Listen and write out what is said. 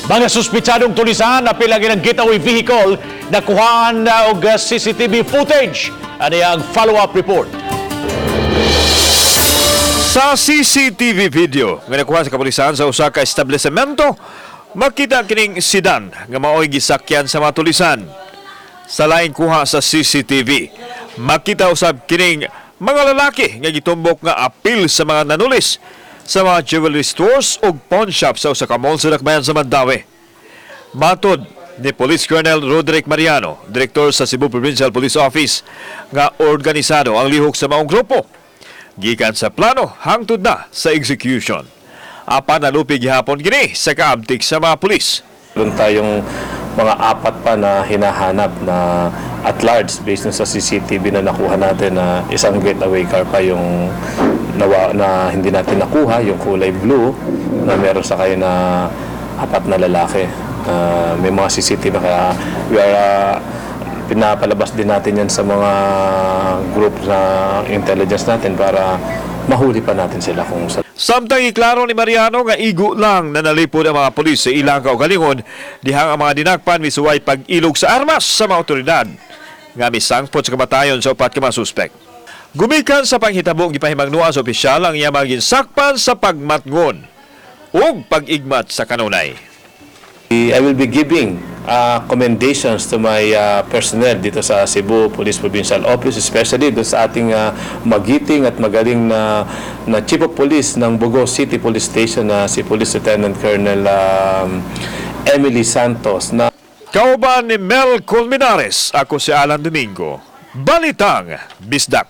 Mga suspitsadong tulisan apil ang ilang getaway vehicle nakuhaan na og CCTV footage. Ano ang follow-up report? Sa CCTV video nga nakuha sa kapulisan sa usa ka establishmento, makita kining sedan nga maoy gisakyan sa mga tulisan. Sa laing kuha sa CCTV, makita usab kining mga lalaki nga gitumbok nga apil sa mga nanulis sa mga jewelry stores ug pawn shop sa usa ka mall sa Dakbayan sa Mandaue. Matod ni Police Colonel Roderick Mariano, direktor sa Cebu Provincial Police Office, nga organisado ang lihok sa maong grupo. Gikan sa plano, hangtod na sa execution. Apan nalupi gihapon kini sa kaabtik sa mga pulis. Meron tayong mga apat pa na hinahanap na at large based dun sa CCTV na nakuha natin na isang getaway car pa yung na hindi natin nakuha, yung kulay blue na meron sa kayo na apat na lalaki. May mga CCTV kaya we are pinapalabas din natin yan sa mga group na intelligence natin para mahuli pa natin sila kung sa Samtang iklaro ni Mariano nga igo lang na nalipod ang mga pulis sa ilang kaugalingon dihang ang mga dinakpan misuway pag-ilog sa armas sa mga otoridad nga misangpot sa kamatayon sa upat ka mga suspek. Gumikan sa panghitabo, gipahimangnoan sa opisyal ang iyang mga ginsakpan sa pagmatngon ug pag-igmat sa kanunay. I will be giving commendations to my personnel dito sa Cebu Police Provincial Office, especially doon sa ating magiting at magaling na Chief of Police ng Bogo City Police Station na si Police Lieutenant Colonel Emily Santos na Kauban ni Mel Colmenares, ako si Alan Domingo. Balitang Bisdak.